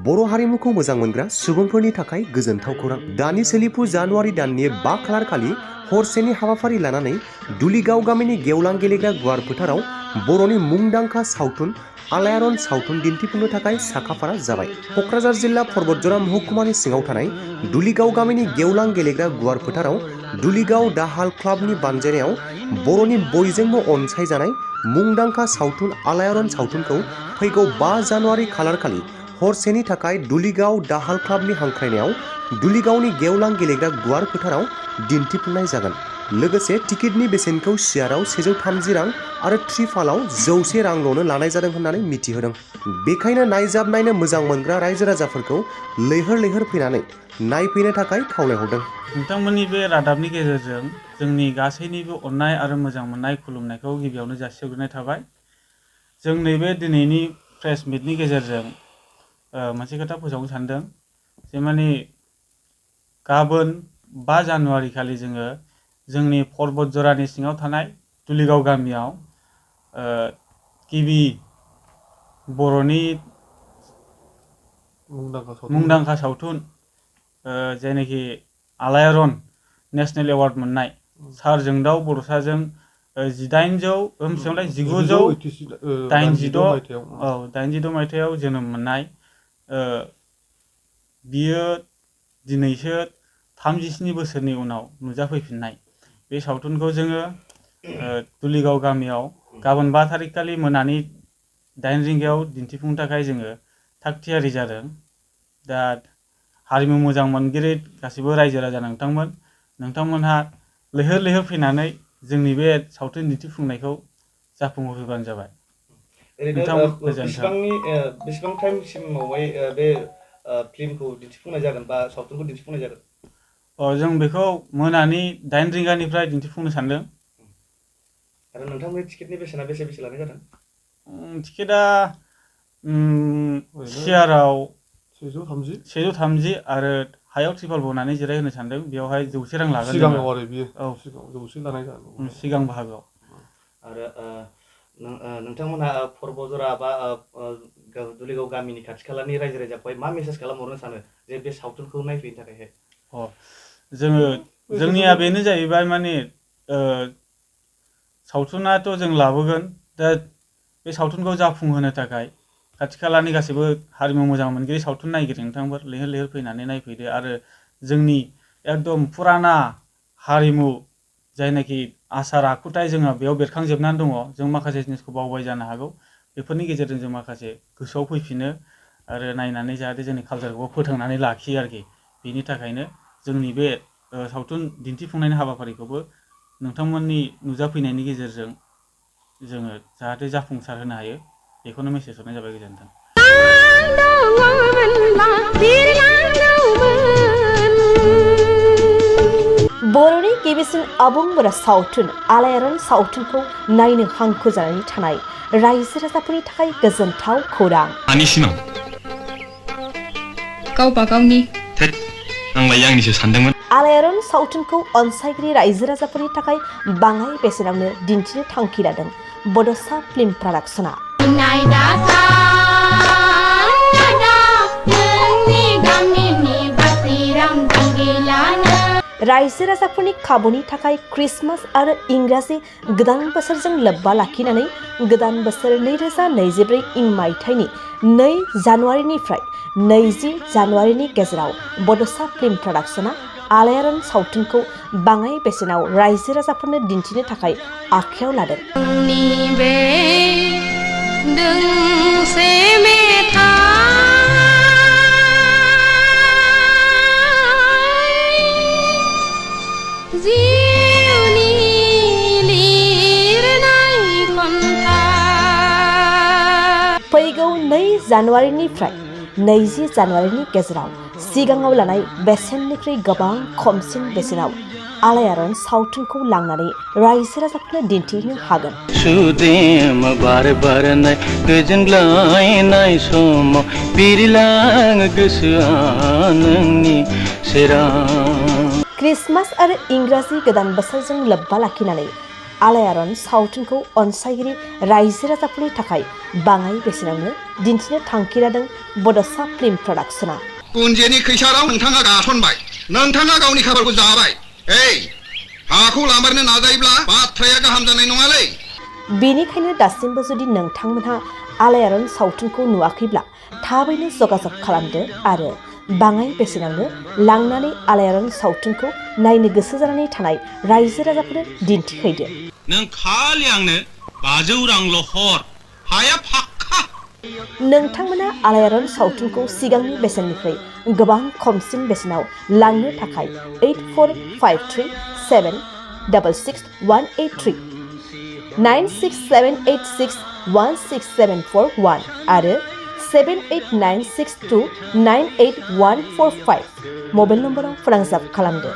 बर' हारिमुखौ मोजां मोनग्रा सुबुंफोरनि थाखाय गोजोनथाव खौरां। दानि सोलिफु जानुवारि दाननि 5 खालार खालि हरसेनि हाबाफारि लानानै दुलिगाव गामिनि गेवलां गेलेग्रा गुवार फोथाराव बर'नि मुंदांखा सावथुन आलायारन सावथुन दिन्थिफुंनो थाखाय साखाफारा जाबाय। क'क्राझार जिल्ला पर्बतजरा महकुमानि सिङाव थानाय दुलिगाव गामिनि गेवलां गेलेग्रा गुवार फोथाराव दुलिगाव दाहाल क्लाबनि बानजायनायाव बर'नि बयजोंबो अनसायजानाय मुंदांखा सावथुन आलायारन सावथुनखौ फैगौ 5 जानुवारि खालार खालि हरसेनि थाखाय दुलिगाव दाहाल क्लाबनि हांख्रायनायाव दुलिगावनि गेवलां गेलेग्रा गुवार फोथाराव दिन्थिफुंनाय जागोन। लोगोसे टिकेटनि बेसेनखौ सियाराव 130 रां आरो ट्रिफालाव 100 रांल'नो लानाय जादों होननानै मिथिहोदों। बेखायनो नायजाब नायनो मोजां मोनग्रा रायजो राजाफोरखौ लैहोर लैहोर फैनानै नायफैनो थाखाय खावलायहरदों। नोंथांमोननि बे रादाबनि गेजेरजों जोंनि गासैनिबो अननाय आरो मोजां मोननाय खुलुमनायखौ गिबियावनो जासिहरग्रोनाय थाबाय। जों नैबे दिनैनि प्रेस मिटनि गेजेरजों मोनसे खोथा फोसावनो सानदों जे माने गाबोन 5 जानुवारि खालि जोङो जोंनि पर्बतजरानि सिङाव थानाय दुलिगाव गामियाव गिबि बर'नि मुंदांखा सावथुन जायनाखि आलायारन नेशनेल एवार्ड मोननाय सार जोंदाव बड'साजों 1986 मायथाइयाव जोनोम मोननाय बियो दिनैसो 37 बोसोरनि उनाव नुजाफैफिननाय बे सावथुनखौ जोङो दुलिगाव गामियाव गाबोन 5 थारिख खालि मोनानि 8 रिंगायाव दिन्थिफुंनो थाखाय जोङो थाग थियारि जादों। दा हारिमु मोजां मोनगिरि गासिबो रायजो राजा नोंथांमोनहा लैहोर लैहोर फैनानै जोंनि बे सावथुन दिन्थिफुंनायखौ जाफुंहोफैबानो जाबाय। बेसेबां टाइमसिमावहाय बे फिल्मखौ दिन्थिफुंनाय जागोन बा सावथुनखौ दिन्थिफुंनाय जागोन? जों बेखौ मोनानि 8 रिंगानिफ्राय दिन्थिफुंनो सानदों। आरो नोंथांमोननि टिकेटनि बेसेना बेसे लानाय जादों? टिकेटआ सियाराव 130 आरो हायाव ट्रिपाल बनानै जिरायहोनो सानदों। बेवहाय 100 रां लागोन। सिगाङाव आरो बियो जौसे लानाय जागोन सिगां बाहागोआव। आरो नोंथांमोनहा पर्बतजरा बा दुलिगाव गामिनि खाथि खालानि रायजो राजाखौहाय मा मेसेज खालामहरनो सानो जे बे सावथुनखौ नायफैनो थाखायहाय? जोंनिया बेनो जाहैबाय माने सावथुनाथ' जों लाबोगोन। दा बे सावथुनखौ जाफुंहोनो थाखाय खाथि खालानि गासैबो हारिमु मोजां मोनगिरि सावथुन नायगिरि नोंथांफोर लैहोर लैहोर फैनानै नायफैदो। आरो जोंनि एकदम फुराना हारिमु जायनाखि आसार आखुथाय जोंहा बेयाव बेरखांजोबनानै दङ। जों माखासे जिनिसखौ बावबाय जानो हागौ। बेफोरनि गेजेरजों जों माखासे गोसोआव फैफिनो आरो नायनानै जाहाथे जोंनि कालचारखौ फोथांनानै लाखियो आरोखि। बेनि थाखायनो जोंनि बे सावथुन दिन्थिफुंनायनि हाबाफारिखौबो नोंथांमोननि नुजाफैनायनि गेजेरजों जोङो जाहाथे जाफुंसार होनो हायो बेखौनो मेसेज हरनाय जाबाय। गोजोन्थों। बर'नि गिबिसिन आबुं बर' सावथुन आलायारन सावथुनखौ नायनो हांखुर जानानै थानाय रायजो राजाफोरनि थाखाय गोजोनथाव खौरां। गावबा गावनि आंनिसो सानदोंमोन। आलायारन सावथुनखौ अनसायगिरि रायजो राजाफोरनि थाखाय बाङाय बेसेनावनो दिन्थिनो थांखि लादों बड'सा फिल्म प्रडाक्शना। रायजो राजाफोरनि खाबुनि थाखाय क्रिसमास आरो इंराजि गोदान बोसोरजों लोब्बा लाखिनानै गोदान बोसोर 2024 इं मायथाइनि 2 जानुवारिनिफ्राय 20 जानुवारिनि गेजेराव बड'सा फिल्म प्रडाक्शना आलायारन सावथुनखौ बाङाय बेसेनाव रायजो राजाफोरनो दिन्थिनो थाखाय आखायाव लादों। फैगौ 2 जानुवारिनिफ्राय 20 जानुवारिनि गेजेराव सिगाङाव लानाय बेसेननिख्रुइ गोबां खमसिन बेसेनाव आलायारन सावथुनखौ लांनानै रायजो राजाफोरनो दिन्थिनो हागोन। सुदेम बार बारनाय गोजोनग्लायनाय समाव बिरलाङो गोसोआ नोंनि सेराव। क्रिसमास आरो इंराजि गोदान बोसोरजों लोब्बा लाखिनानै आलायारन सावथुनखौ अनसायगिरि रायजो राजाफोरनि थाखाय बाङाइ बेसेनावनो दिन्थिनो थांखि लादों बड'सा फिल्म प्रडाक्शना। कुन्जेनि खैसाराव नोंथाङा गासनबाय, नोंथाङा गावनि खाफालखौ जाबाय। हाखौ लामारनो नाजायोब्ला बाथ्राया गाहाम जानाय नङालै। बेनिखायनो दासिमबो जुदि नोंथांमोनहा आलायारन सावथुनखौ नुवाखैब्ला थाबैनो जगाजग खालामदो आरो बाङाइ बेसेनावनो लांनानै आलायारन सावथुनखौ नायनो गोसो जानानै थानाय रायजो राजाफोरनो दिन्थिहैदो। नों खालि आंनो 500 रांल' हर, हाया फाक्का। नोंथांमोना आलायारन सावथुनखौ सिगांनि बेसेननिफ्राय गोबां खमसिन बेसेनाव लांनो थाखाय 8453766183 9678616741 आरो 7896298145 मबाइल नम्बराव फोनांजाब खालामदो।